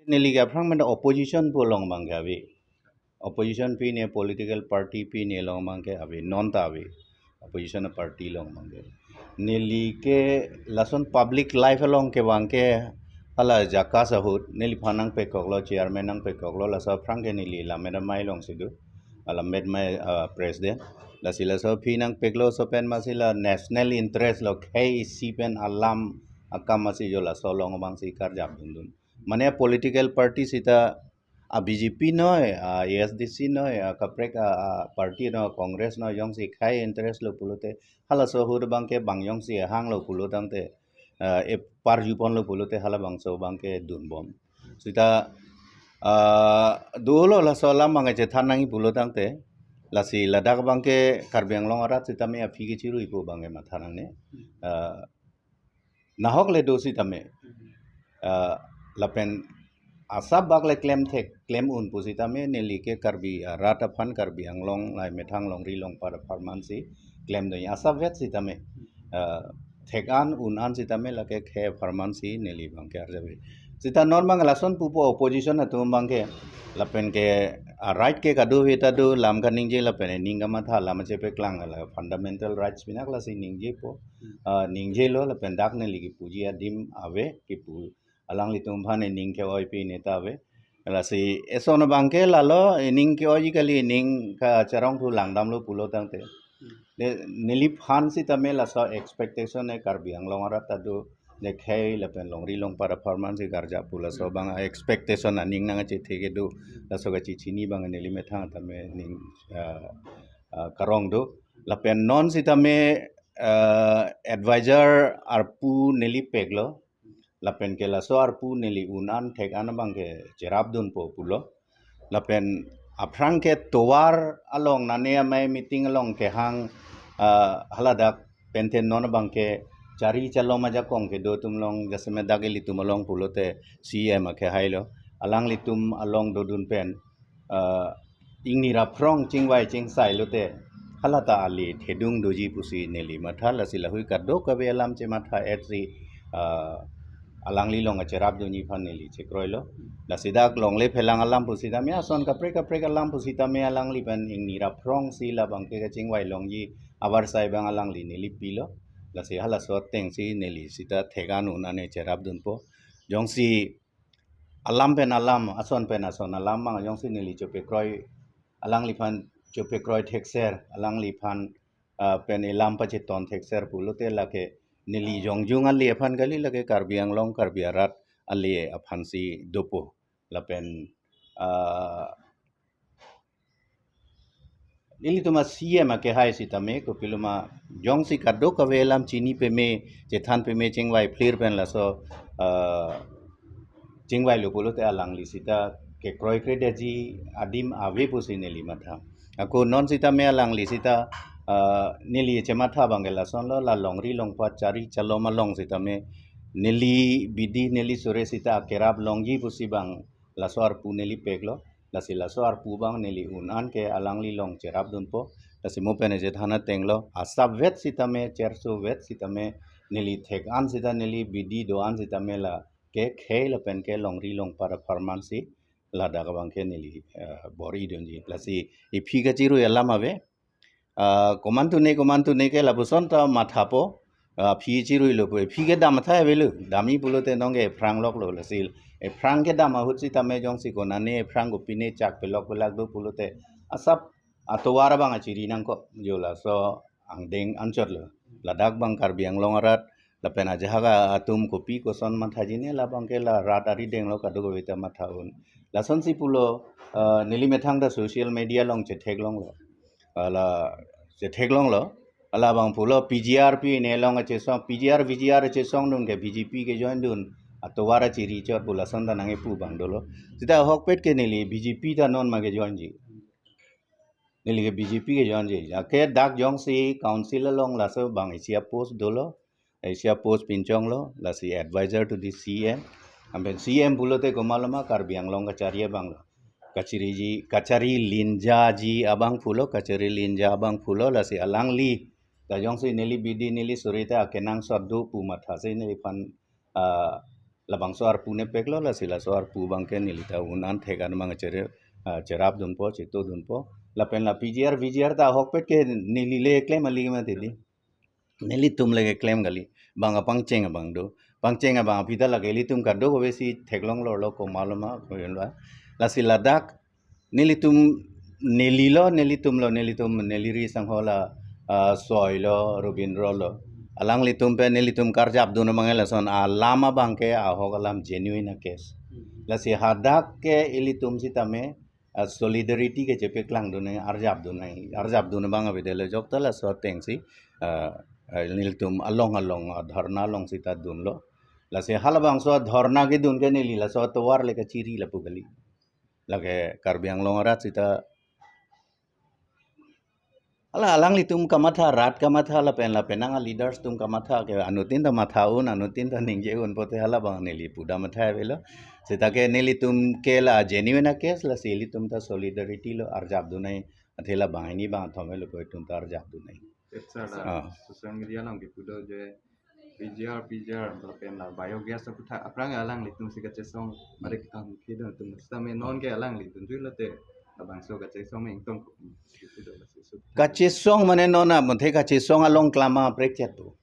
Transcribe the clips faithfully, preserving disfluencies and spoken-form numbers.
Neli ke aphrang pen opposition pu along abang ke ave. Opposition pi ne political party pi ne along abang ke ave, non ta ave. Opposition party along abang ke. Neli ke lason public life along ke abang ke hala jaka ahut neliphan nangpekoklo, chairman nangpekoklo, laso aphrang ke neli Lammet Amei alongsi do. Lammet Amei, ah, president. Lasi laso aphi nangpeklo, laso pen masi la national interest lo, khei isi pen alam akam masi jo laso along abangsi karjap dundun. Mane political party sita a B J P noi, a A S D C noi, a kaprek a, a party noi, Congress noi, jongsi khei interest lo pulote, halaso ahut abang ke bang jongsi hanglo pulo tangte, ah, e parju ponlo pulote halabangso abang ke dunbom. Sita, ah, dolo laso alam abang chethan nangji pulo tangte, lasi ladak abang ke Karbi Anglong arat sitame aphi kechirui pu abang ke matha nangne. Ah, nahok le do sitame. Ah, lapen asap bak le klem thek, klem un pu sitame neli ke Karbi arat aphan, Karbi Anglong lahei methang longri longpat apharman si klem do. Asap vet sitame. Ah, thek an un an sitame lake khei apharman si neli abang ke arjap ave. Sita non abang lason pupo opposition atum abang ke lapen ke, ah, right ke kadokave ta do, lam kaningje lapen ning kamatha, lam chepeklang la fundamental rights pinak lasi ningjepo. Ah, ningjelo lapen dak neli kipuji adim ave, kipu alanglitum aphan ning ke-oi pi ne ta ave. Lasi eson abang ke lalo ning ke-oiji kali, ning kacharong thu langdamlo pulo tangte. Ne, neliphan sitame laso expectation e Karbi Anglong arat ta do, ne khei lapen longri longpat apharman si karjap pu laso abang expectation aning nangchethe ke do, laso kachechini abang neli methang tame ning, ah, ah, karong do. Lapen non sitame, ah, advisor arpu neli peklo. Lapen ke laso arpu neli un an thek an abang ke cherap dunpo pulo. Lapen aphrang ke tovar along nane amei meeting along kehang, ah, haladak pen te non abang ke chari chalom ajakong kedo atum along, jasemet dak ilitum along pulote C M akehai lo. Alanglitum along dodun pen, ah, ingni ra phrong chingvai chingsai lote halata ali thedung doji pusi neli matha, lasi lahui kadokave alam chematha et si, ah, alangli along acherap dunji aphan neli chekroilo. Lasi dak longle phelang alam pusitame, ason kaprek kaprek alam pusitame alangli pen ingni ra phrong si labang ke kachingvai longji avarsai abang alangli neli pilo. Lasi halaso ateng si neli sita thek an un an e cherap dunpo. Jongsi alam pen alam, ason pen ason alam abang jongsi neli chopekroi, alangliphan chopekroi thekser, alangliphan, ah, pen elam pacheton thekser pulote lake neli jongjung ale aphan kali, lake Karbi Anglong, Karbi arat ale aphan si dopo. Lapen, ah, ilitum a C M akehai sitame, kopiloma jongsi kadokave alam chini peme, chethan peme chingvai phlir pen laso, ah, chingvailo pulote alangli sita kekroikre detji adim ave pusi neli matha. Ako non sitame alangli sita, ah, neli chematha abang ke lasonlo, la longri longpat chari chalom along sitame neli bidi neli sore sita akerap longji pusi abang laso arpu neli peklo. Lasi laso arpu abang neli un an ke alangli along cherap dunpo. Lasi mo pen chethan atenglo, asap vet sitame, cherso vet sitame, neli thek an sita, neli bidi do an sitame lake khei lapen ke longri longpat apharman si ladak abang ke neli, eh, bor-i dunji. Lasi iphi kachirui alam ave. Ah, komantu ne, komantu ne ke lapuson ta mathapo. Ah, phi chiruilo pu, phi kedam athai avelo. Damji pulote nonke ephrang loklo, lasi ephrang kedam ahut sitame jongsi konane ephrang kopine chak pelok pelak do pulote asap atovar abang achiri nangkok, jo laso angdeng anchotlo. Ladak abang Karbi Anglong arat lapen ajahak atum kopi koson mathaji ne, labang ke la rat arideng lo, kadokave ta matha un. Lasonsi pulo, eh, neli methang ta social media along chetheklonglo. Hala chetheklonglo. Hala abang pulo P G R P ne along achesong, P G R, V G R achesong dun ke B J P ke join dun. Atovar achiri chot pu lason ta nangkepu abang dolo. Sita ahokpet ke neli B J P ta non ma ke joinji. Neli ke B J P ke joinji. Ake dak jongsi council along laso abang isi a post dolo. Isi a post pinchonglo, lasi advisor to the C M. Anpen C M pulote komaloma Karbi Anglong kachari abang lo. Kachiriji, kachari linjaji abang pulo, kachari linja abang pulo, lasi alangli ta jongsi neli bidi neli sore ta akenangsot do pu matha si neliphan, ah, Labangso arpu nepeklo, lasi laso arpu abangke neli ta un-an thek-an abang chere, ah, cherapdunpo, chetodunpo. Lapen la P G R, V G R ta ahokpet ke neli le klem kali mati di. Nelitum le keklem kali. Bang apangcheng abang do. Pangcheng abang aphi ta lake ilitum kadokave si theklong lorlo, komatlo ma, komatlo. Lasi ladak nelitum, nelilo, nelitumlo, nelitum, neli ri sangho la, ah, Soilo, Robindro lo. Alanglitum pen nelitum karjapdun abang lason alam abangke ahok alam genuine a case. Lasi hadak ke ilitum sitame, ah, solidarity ke chepaklangdun nang, arjapdun nang, arjapdun abang avedetlo, jokta laso atengsi, ah, ah, nelitum along along, ah, dharna along sita dunlo. Lasi halabangso dharna kedun ke neli laso atovar le kachiri lapu kali. Lake Karbi Anglong arat sita, hala alanglitum kamatha, rat kamatha lapen lapen nang a leaders atum kamatha ke anuttin ta matha un, anuttin ta ningje un pote halabang neli pudam matha avelo. Sita ke nelitum ke la genuine a case, lasi ilitum ta solidarity lo, arjapdun nang, athe labang hini bang thomelo ko itum ta arjapdun nang. Sir, la, ah, social media along kepu do je P G R, P G R, lapen la biogas aputhak aphrang alanglitum si kachesong, mari kita mungkin dong tum sitame non ke alanglitum julo te, labangso kachesong meng tong kepu do lasi su. Kachesong mane non a, mate kachesong along klama prekchet tu.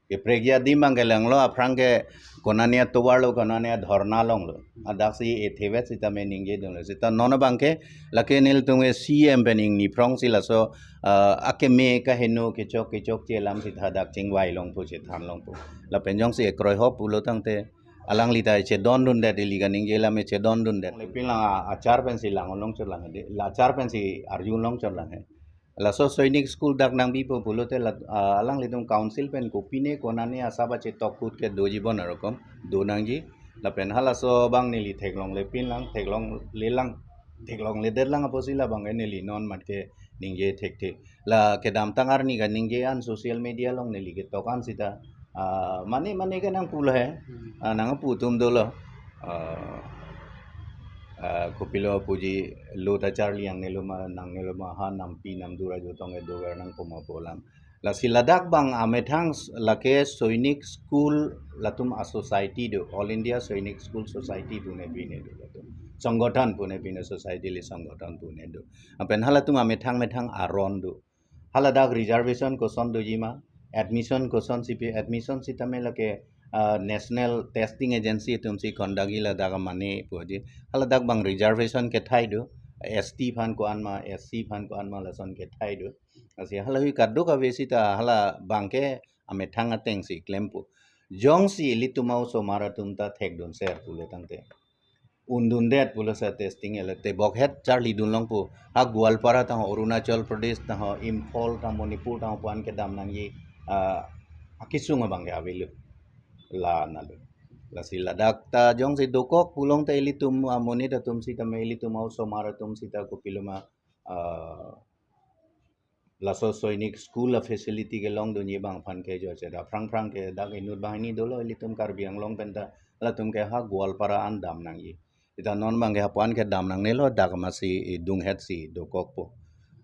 Keprekji adim abang kelanglo, aphrang ke konane atovar lo, konane adharna along lo. Adak si ethe vet sitame ningjedunlo. Sita non abangke lake nelitum ke C M pen ingni phrong si laso, ah, akeme kaheno kechok kechokche alam sita dak chingvai longpo, chethan longpo. Lapen jongsi ekroi hop pulo tangte alangli ta chedondundet, ili kaningje alam chedondundet. Lepin lang a-, achar pensi langlong chotlang de. La achar pensi arjulong chotlang he. Laso Sainik School dak nangbipo pulote la, ah, alanglitum council pen kopine konane asaba chetok ahut ke doji bon arokom do nangji. Lapen halaso abang neli theklonglepin lang, theklongle lang, theklongledet lang apotsi labang ke neli non mat ke ningje thekthe. La kedamtang arni kaningje an social media along neli ketok an sita, ah, mane mane ke nangpulo he. Hmm. Ah, nangpu atum dolo. Ah, ah, kopilo puji lo ta charli ang nelo ma, nangnelo ma, ha nampi namdur ajutong kedover nangpo ma pu alam. Lasi ladak abang amethang s-, lake Sainik School latum a society do, All India Sainik School Society pune pine do latum. Songgothon pune pine, society le songgothon pune do. Lapen halatum amethang methang aron do. Haladak reservation koson doji ma, admission kosonsi pi, admission sitame lake, ah, National Testing Agency atumsi conduct ji ladak mane puji. Haladak abang reservation kethai do, S T aphan ko-an ma, S C aphan ko-an ma lason kethai do. Lasi halahui kadokave sita halabang ke amethang atengsi klempo. Jongsi ilitum a-osomar atum ta thekdunser pulo tangte, undundet pulo sa testing ele tebok het charlidun longpo. Ha Goalpara tangho, Arunachal Pradesh tangho, Imphal tangho, Manipur tangho pu-an kedam nangji, ah, akesung abang ke avelo. La nalo. Lasi ladak ta jongsi dokok pulo tangte ilitum amonit atum sitame, ilitum a-osomar atum sita kopilo ma, ah, laso Sainik School a-facility kelongdunji abang aphan ke jo cheda. Aphrang aphrang ke dak inut banghini dolo ilitum Karbi Anglong penta, latum ke ha Goalpara an dam nangji. Sita non abang ke ha pu-an kedam nangnelo, dak masi idung hetsi dokokpo.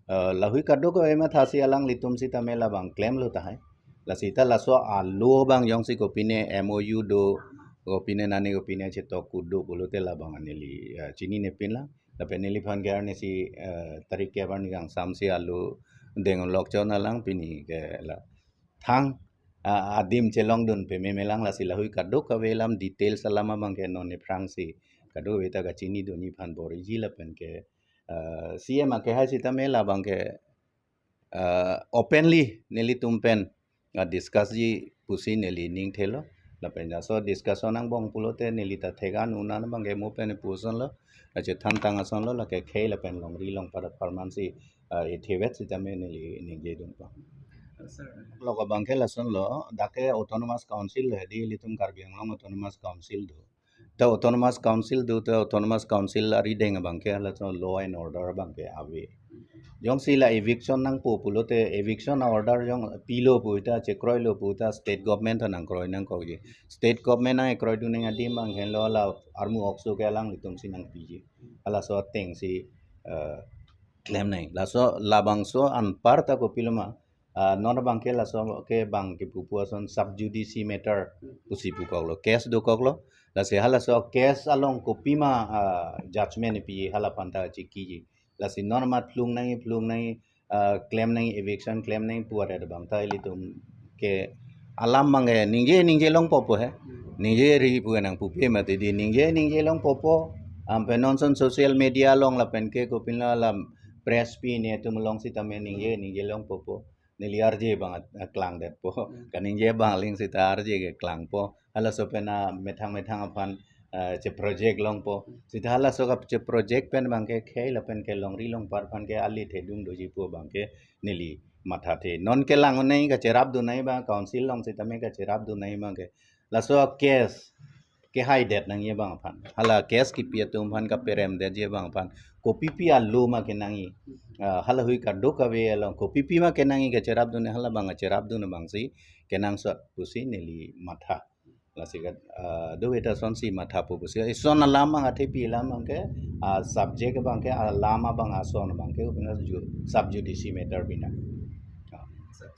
Eh, lahui kadokave mathasi alanglitum sitame labang klemlo tahai. Lasi ta laso alo abang jongsi kopine M O U do, kopine nani kopine chetok ahut do pulote labang neli, eh, chininepin lang. Lapen neliphan ke arnisi, eh, tarik ke arni kangsamsi alo deng lok chon alang pini ke la thang, ah, adim chelongdun peme melang, lasi lahui kadokave alam details alam abang ke non aphrangsi kadokave ta kachinidunji aphan bor-iji lapen ke, eh, C M akehai sitame labang ke, eh, openly nelitum pen, ah, discuss ji pusi neli ning thelo. Lapen laso discussion angbong pulote neli ta thek-an un-an abang ke mo pen pusonlo. Lasi than tang asonlo, lake khei lapen longri longpar apharmansi, ah, ethe vet sitame neli ningjedunpo. Sir. Lok abang ke lasonlo, dak ke Autonomous Council le di, ilitum Karbi Anglong Autonomous Council do. Ta Autonomous Council do, ta Autonomous Council arideng abang ke halaso law and order abang ke ave. Jongsi la eviction nangpo pulote eviction order jong pilo pu ta, chekroilo pu ta state government ta nangkroi nangkokji. State government nang-ekroidun nang adim abang henlo la armu okso ke alanglitumsi nangpiji. Halaso atengsi, eh, klem nang. Laso labangso anparta kopilo ma, Ah, non abang ke laso ke bang kepu pu ason sub judice matter pusi pukoklo, case dokoklo. Lasi halaso case along kopima ah, judgment pi hala panta chikiji. Lasi non amat phlung nangji, phlung nangji, ah, klem nangji, eviction klem nangji pu adet abang ta ilitum ke alam abang ke ningje ningje longpo po he. Ningje ri pu nangpupe mati di, ningje ningje longpo po. Ampe non ason social media along lapen ke kopinla lam press pi netum along sitame ningje ningje longpo po. Neli arje abang at-, aklangdetpo. Hmm. Kaningje abang aling sita arje ke klangpo. Halaso pen amethang methang aphan ah, che project longpo. Sita halaso ka che project pen abang ke khei lapen ke longri longpar aphan ke ali thedung doji pu abang ke neli mathathe. Non kelang un nangji, kacherapdun nangji abang, council along sitame kacherapdun nangji abang ke. Laso case kehaidet nangji abang aphan, hala case kipi atum aphan kaperemdetji abang aphan, kopipi a-law ma kenangji, ah, halahui kadokave along kopipi ma kenangji, kacherapdun, hala abang kacherapdun abangsi kenangsot pusi neli matha. Lasi kat, ah, doveta asonsi mathapo pusi. Ison alam abang, athepi alam abang ke, ah, subject abang ke, alam abang ason abang ke, pina ju-, sub judice matter pina. Ah. Sir,